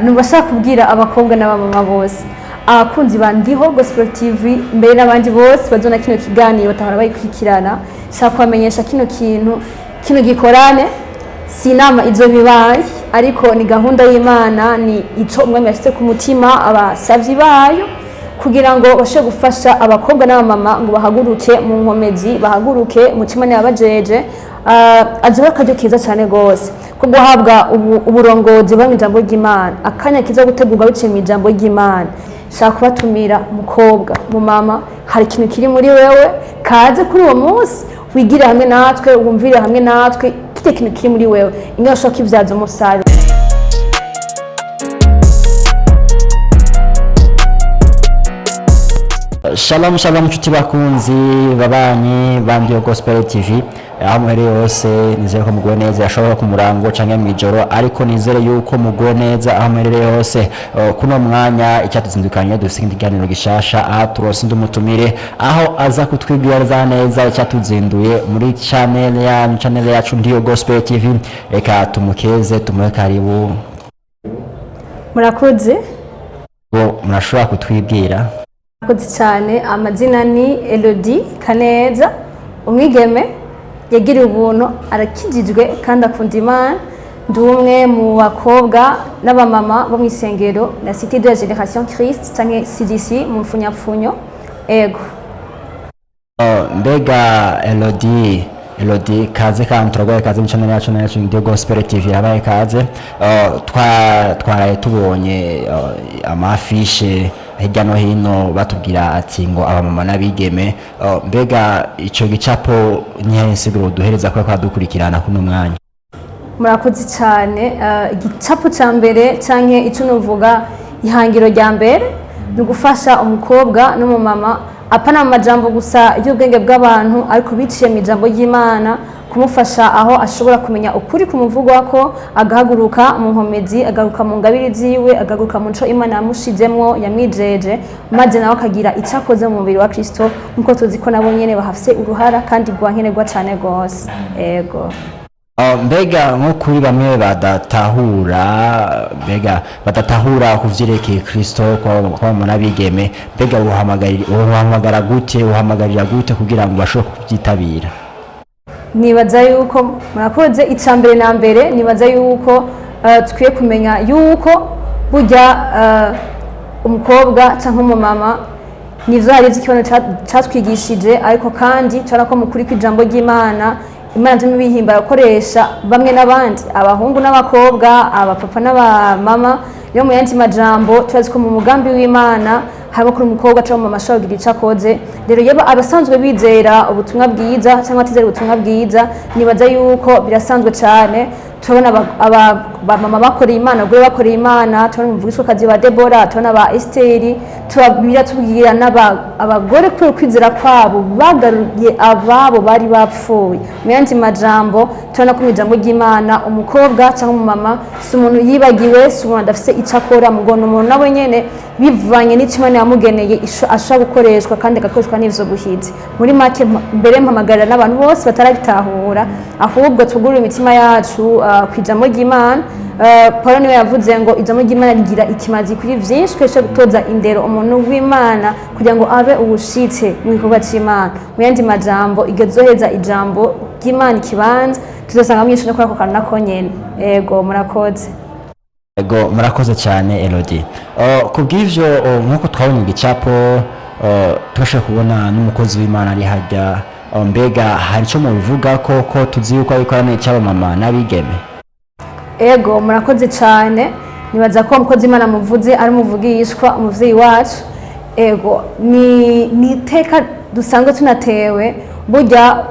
Nubashaka kubwira abakobwa n'abamama bose, abakunzi ba Ndiho Gospel TV, mbere n'abandi bose bazona kino kiganiro batahora bayikurikirana, shaka kubamenyesha kino kintu, kino gikorane. Si inama izo bibaye, ariko ni gahunda y'Imana, ni ico Umwami yashyize ku mutima abasavyi bayo kugira ngo bashobore gufasha abakobwa n'abamama ngo bahaguruke mu nkomezi, bahaguruke mu cimana yabajeje. Azoba akaryo keza cyane gose ko guhabwa uburongozi buba mu ijambo ry'Imana, akanya keza gutegurwa biciye mu ijambo ry'Imana. Shaka kubatumira, mukobwa, mu mama, hari ikintu kiri muri wewe, kaze kuri uwo munsi wigire hamwe natwe, wumvire hamwe natwe kirya kintu kiri muri wewe, ingene ushobora kibyaza umusaruro. Shalom shalom, nshuti bakunzi babanyi ba Ndiho Gospel TV aho muhereye hose, nizere ko muguwe neza. Ashobora ku murango canke mw'ijoro, ariko nizere yuko muguwe neza aho muherereye hose. Kuno mwanya icyatuzindukanye, dufise ikindi kiganiro gishasha aho turose undi mutumire, aho aza kutwibwira neza icyatuzinduye muri channel yanyu, channel yacu Ndiho Gospel TV. Reka tumukeze, tumuhe karibu. Murakoze. Bo murashobora kutwibwira? Murakoze cyane. Amazina ni Elodie Kaneza, umwigeme yagiriwe ubuntu, arakijijwe kandi akunda Imana. Ndi umwe mu bakobwa n'abamama bo mu isengero la Cité de la Génération Christ, canke CDC mu mfunyapfunyo. Ego. Oh, mbega Elodie, Elodie, kaze kandi turagoye, kaze mu channel yacu, yacu Ndiho Gospel TV yabaye kaze. Oh, twaraye tubonye, oh, amafishe hirya no hino batubwira ati ngo abamama n'abigeme. Oh, mbega ico gicapo nihe nsiguro duhereza ko kwadukurikirana kuno mwanya? Murakoze cyane. Igicapo cya mbere canke ico nuvuga ihangiro rya mbere ni ugufasha umukobwa n'umumama, apana mu majambo gusa y'ubwenge bw'abantu, ariko biciye mu ijambo ry'Imana, kumufasha aho ashobora kumenya ukuri kumuvugwako, agahaguruka mu nkomezi, agahaguruka mu ngabire ziwe, agahaguruka mu nco Imana yamushizemwo, yamwijeje, maze nawe akagira icyo akoze mu mubiri wa Kristo, nk'uko tuzi ko nabo nyene bahafise uruhara kandi rwankenerwa cane gose. Ego. Oh, mbega nko kuri bamwe badatahura, mbega badatahura ku vyerekeye Kristo kwa n'abigeme, mbega uhamagara gute, uhamagarira gute kugira ngo bashobore kuvyitabira? Nibaza yuko, murakoze, icya mbere na mbere nibaza yuko dukwiye kumenya yuko burya umukobwa cyangwa umumama nivyo hari ikibono catwigishije, ariko kandi turabona ko mu kuri kw'ijambo ry'Imana, Imana turimo bihimba gukoresha bamwe n'abandi, abahungu n'abakobwa, abapapa n'abamama. Yo mu yandi majambo, turazi ko mu mugambi w'Imana harimo kuri umukobwa cyangwa umumama ashobora kugira icyo akoze. Rero yaba abasanzwe bizera ubutumwa bwiza cyangwa batizera ubutumwa bwiza, nibaza yuko birasanzwe cyane. Turabona abamama bakoreye Imana, abagore bakoreye Imana, turabona umuvugishwakazi wa Debora, turabona ba Esiteri, biratubwira abagore kubera ukwizera kwabo bagaruye ababo bari bapfuye. Mu yandi majambo, turabona ko mu ijambo ry'Imana umukobwa cyangwa umumama si umuntu yibagiwe, si umuntu adafise icyo akora, mugo ni umuntu nawe nyene bivanye n'icyo Imana yamugeneye ashobora gukoreshwa kandi agakoreshwa n'ivyo guhize. Muri make, mbere mpamagarira n'abantu bose batarabitahura, ahubwo tugurure imitima yacu ku ijambo ry'Imana. Paul niwe yavuze ngo ijambo ry'Imana rigira ikimazi kuri vyinshi, tweshe gutoza indero umuntu w'Imana kugira ngo abe ubushitse mu gikorwa c'Imana. Mu yandi majambo, igezoheza ijambo ry'Imana ikibanza tuzosanga mwinshi no kuri ako kantu nako nyene. Ego, murakoze. Ego, murakoze cyane Elodie. Oh, kubw'ivyo, oh, nk'uko twabonye igicapo, oh, tubasha kubona n'umukozi w'Imana ari hajya. Oh, mbega hari ico mubivuga ko tuzi yuko ari ikorane cy'abamama n'abigeme? Ego, murakoze cyane. Nibaza ko umukozi w'Imana muvuze ari umuvugishwa, umuvyeyi wacu. Ego, ni iteka dusanzwe tunatewe burya,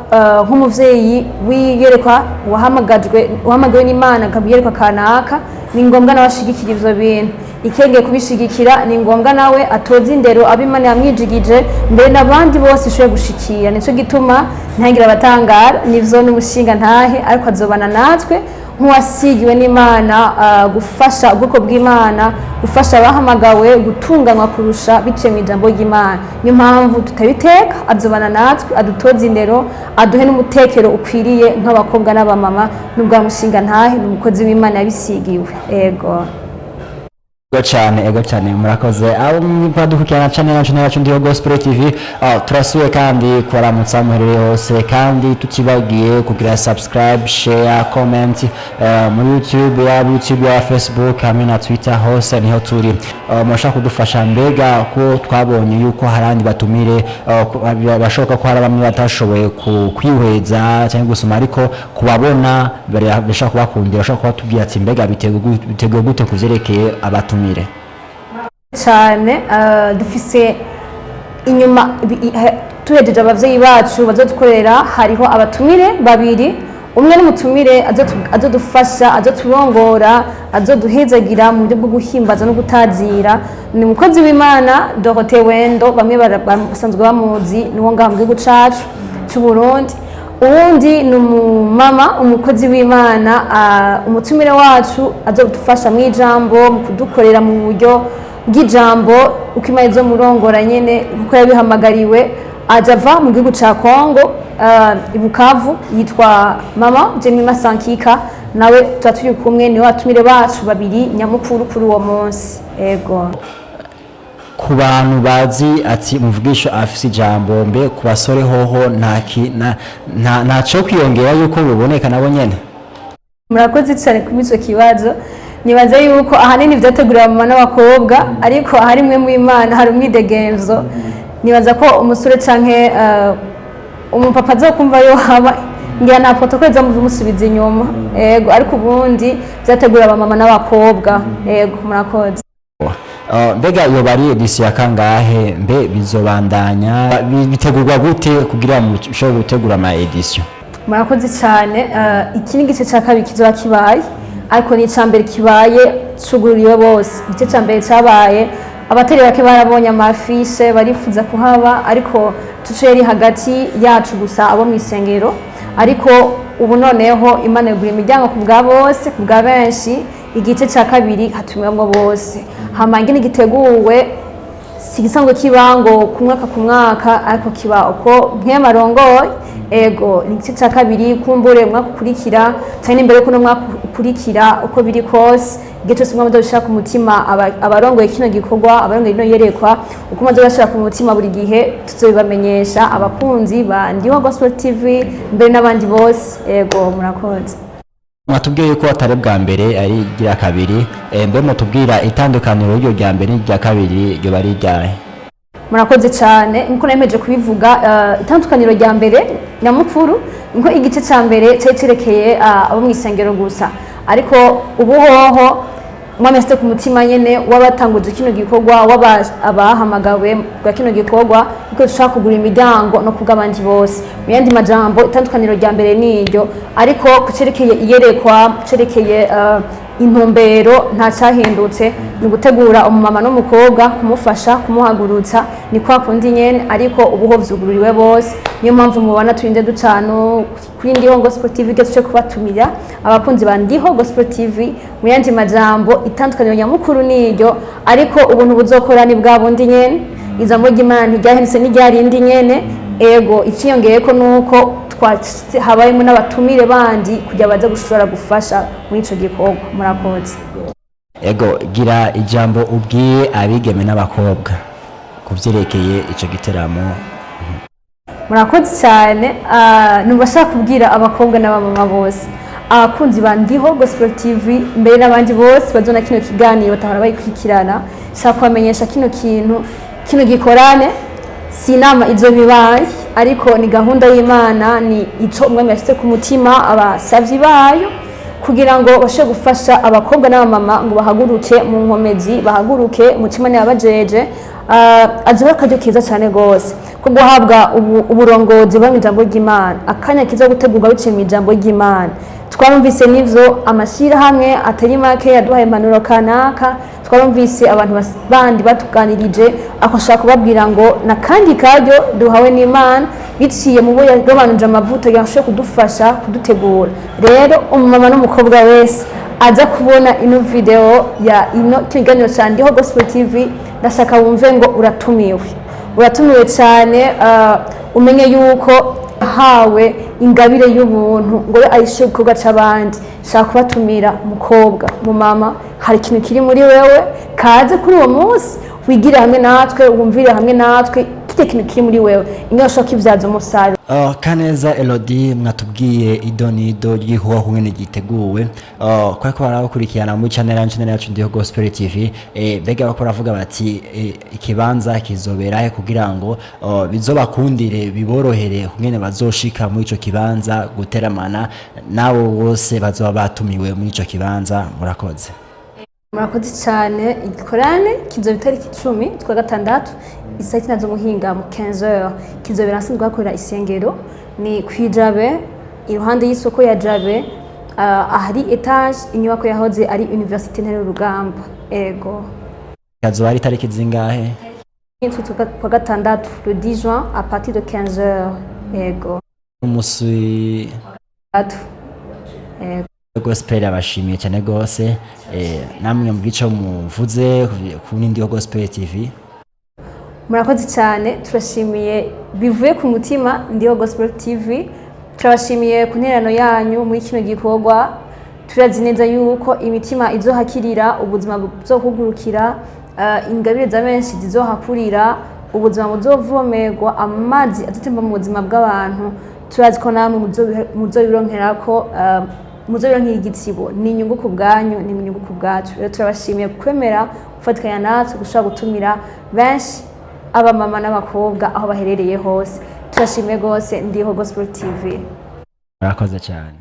nk'umuvyeyi wiyerekwa, wahamagajwe, wahamagawe n'Imana akabiyerekwa kanaka, ni ngombwa nawe ashigikira ivyo bintu. Ikengeye kubishigikira, ni ngombwa nawe atoze indero abo Imana yamwijigije, mbere n'abandi bose ishoboye gushikira. Nico gituma ntangira abatangara nivyo n'umushinga ntahe, ariko azobana natwe nk'uwasigiwe n'Imana, gufasha ubwoko bw'Imana, gufasha abahamagawe gutunganywa kurusha biciye mu ijambo ry'Imana. Niyo mpamvu tutabiteka, azobana natwe, adutoze indero, aduhe n'umutekero ukwiriye nk'abakobwa n'abamama. N'ubwa mushinga ntahe, ni umukozi w'Imana yabisigiwe. Ego. Ego cyane, ego cyane, murakoze abo mwadukurikirana cyane yacu yacu Ndiho Gospel TV. Turasuye kandi kubaramutsa muherereye hose, kandi tutibagiye kugira subscribe, share, comment muri YouTube, ya YouTube, ya Facebook hamwe na Twitter, hose niho turi. Murashaka kudufasha mbega ko twabonye yuko hari abandi batumire, bashoboka ko hari bamwe batashoboye kwihweza cyangwa gusoma, ariko kubabona bashobora kubakundira, bashobora kubatubwira ati mbega biteguwe gute kuvyerekeye abatumire? Cyane, dufise inyuma tuhejeje abavyeyi bacu bazodukorera, hariho abatumire babiri. Umwe n'umutumire azodufasha, azoturongora, azoduhezagira mu buryo bwo guhimbaza no gutazira, ni umukozi w'Imana Dorothée Wendo, bamwe basanzwe bamuzi, niwo ngaha mu gihugu cacu c'u Burundi. Uwundi ni umumama umukozi w'Imana, umutumire wacu azodufasha mu ijambo, mu kudukorera mu buryo bw'ijambo, uko Imana izomurongora nyene kuko yabihamagariwe. Aja ava mu gihugu ca Kongo, i Bukavu, yitwa mama Jemima Sankika, nawe tuba turi kumwe, niwe batumire bacu babiri nyamukuru kuri uwo munsi, ego. Ku bantu bazi ati Muvugisho afise ijambo, mbe ku basore hoho nta ntaco kwiyongera yuko buboneka nabo nyene? Murakoze cyane kuri icyo kibazo. Nibaza yuko ahanini byateguriwe abamama n'abakobwa, ariko ahari mwe mu Imana hari umwidegemvyo. Nibaza ko umusore canke umupapa azokumva yo haba ngira nta protocole izomusubiza inyuma, ego, ariko ubundi byateguriwe abamama n'abakobwa, ego, murakoze. Mbega iyo bari édition ya kangahe? Mbe bizobandanya bitegurwa gute kugira mushobore gutegura ama édition? Murakoze cyane. Iki ni igice cya kabiri kizoba kibaye, ariko ni icya mbere kibaye cugururiwe bose. Igice cya mbere cyabaye abatari bake barabonye ama affiches barifuza kuhaba, ariko tuce yari hagati yacu gusa abo mu isengero. Ariko ubu noneho Imana yugura imiryango ku bwa bose, ku bwa benshi. Igice cya kabiri hatumiwemwo bose. Hama ingene giteguwe, si igisanzwe kiba ngo ku mwaka ku mwaka, ariko kiba uko nk'amarongoye, ego. Ni igice cya kabiri, kumbure umwaka ukurikira cyane, imbere yuko uno mwaka ukurikira, uko biri kose, igihe cyose umwami azobishira ku mutima abarongoye kino gikorwa, abarongoye ino yerekwa, uko umaze bashira ku mutima, buri gihe tuzobibamenyesha abakunzi ba Ndiho Gospel TV mbere n'abandi bose, ego, murakoze. Mwatubwiye yuko atari bwa mbere, ari irya kabiri. Mbe mutubwira itandukaniro ry'iryo rya mbere n'irya kabiri ryo bari iryahe? Murakoze cyane. Nkuko nemeje kubivuga, itandukaniro rya mbere nyamukuru nko igice cya mbere cyari cyerekeye abo mu isengero gusa, ariko ubu hoho Umwami yashyize ku mutima nyene w'abatanguje kino gikorwa, abahamagawe bwa kino gikorwa, kuko dushaka kugura imiryango no kubw'abandi bose. Mu yandi majambo, itandukaniro rya mbere ni iryo, ariko ku cerekeye iyerekwa, ku cerekeye intumbero, nta cyahindutse. Ni ugutegura umumama n'umukobwa, kumufasha, kumuhagurutsa, ni kwa kundi nyene, ariko ubu ho vyugururiwe bose. Niyo mpamvu mubona turinde ducano kuri Ndiho Gospel TV ko tuje kubatumira abakunzi ba Ndiho Gospel TV. Mu yandi majambo, itandukaniro nyamukuru ni iryo, ariko ubuntu buzokora ni bwa bundi nyene. Ijambo ry'Imana ntiryahindutse, n'iryarindi nyene, ego. Iciyongeyeko nuko habayemo n'abatumire bandi kugira baze gushobora gufasha muri ico gikorwa. Murakoze. Ego, gira ijambo ubwiye abigeme n'abakobwa ku vyerekeye ico giteramo. Murakoze cyane. Numva ashaka kubwira abakobwa n'abamama bose, abakunzi ba Ndiho Gospel TV mbere n'abandi bose bazona kino kiganiro batahora bayikurikirana, shaka kubamenyesha kino kintu, kino gikorane si inama izo bibaye, ariko ni gahunda y'Imana, ni ico Umwami yashyize ku mutima abasavyi bayo kugira ngo bashobore gufasha abakobwa n'abamama ngo bahaguruke mu nkomezi, bahaguruke mu kimwe yabajeje. Azoba akaryo keza cyane gose ko guhabwa uburongozi buba mu ijambo ry'Imana, akanya keza ko gutegurwa biciye mu ijambo ry'Imana. Twarumvise n'ivyo amashyirahamwe atari make yaduhaye impanuro kanaka, twarumvise abantu bandi batuganirije, ako ashaka kubabwira ngo na kandi karyo duhawe n'Imana biciye mu bo yagabanuje amavuta yashobora kudufasha kudutegura. Rero umumama n'umukobwa wese aza kubona ino video ya ino kiganiro cya Ndiho Gospel TV, ndashaka wumve ngo uratumiwe, uratumiwe cyane. Umenye yuko hawe Ingabire y'ubuntu ngo we ayishe igikorwa c'abandi. Shaka kubatumira, mukobwa, mumama, hari ikintu kiri muri wewe, kaze kuri uwo munsi, wigire hamwe natwe, wumvire hamwe natwe kirya kintu kiri muri wewe, ingene ushobora kibyaza umusaruro. Kaneza Elodie, mwatubwiye ido nido ry'igikorwa kumwe giteguwe. Kwa ko barabakurikirana muri channel yacu Ndiho Gospel TV, mbega bako baravuga bati ikibanza kizobera he kugira ngo bizobakundire, biborohere kungene bazoshika muri ico kibanza guteramana nabo bose bazoba batumiwe muri ico kibanza? Murakoze. Murakoze cyane. Igikorane kizoba itariki 10 twa gatandatu, isaha 9 z'umuhingamo, 15h. Kizobera ahasanzwe hakorera isengero, ni kwijabe, iruhande y'isoko ya Jabe, ahari étage, inyubako yahoze ari Université Ntare Rugamba. Ego. Kazoba ari itariki zingahe? Indwi kwa gatandatu, le 10 juin, à partir de 15h. Ego. Umusi Atu. Ego. Gospel abashimiye cyane gose. Namwe mu muvuze ku Ndiho Gospel TV. Murakoze cyane, turashimiye bivuye ku mutima Ndiho Gospel TV. Turabashimiye ku ntererano yanyu muri kino gikorwa. Turazi neza yuko imitima izohakirira, ubuzima buzokugurukira, ingabire za benshi zizohakurira, ubuzima buzovomerwa, amazi azotemba mu buzima bw'abantu. Turazi ko namwe muzobironkerako, muzobironkera igitsibo. Ni inyungu ku bwanyu, ni inyungu ku bwacu. Rero turabashimiye kwemera gufatikanya natwe gushobora gutumira benshi, abamama n'abakobwa aho baherereye hose. Turashimiye rwose Ndiho Gospel TV. Murakoze cyane.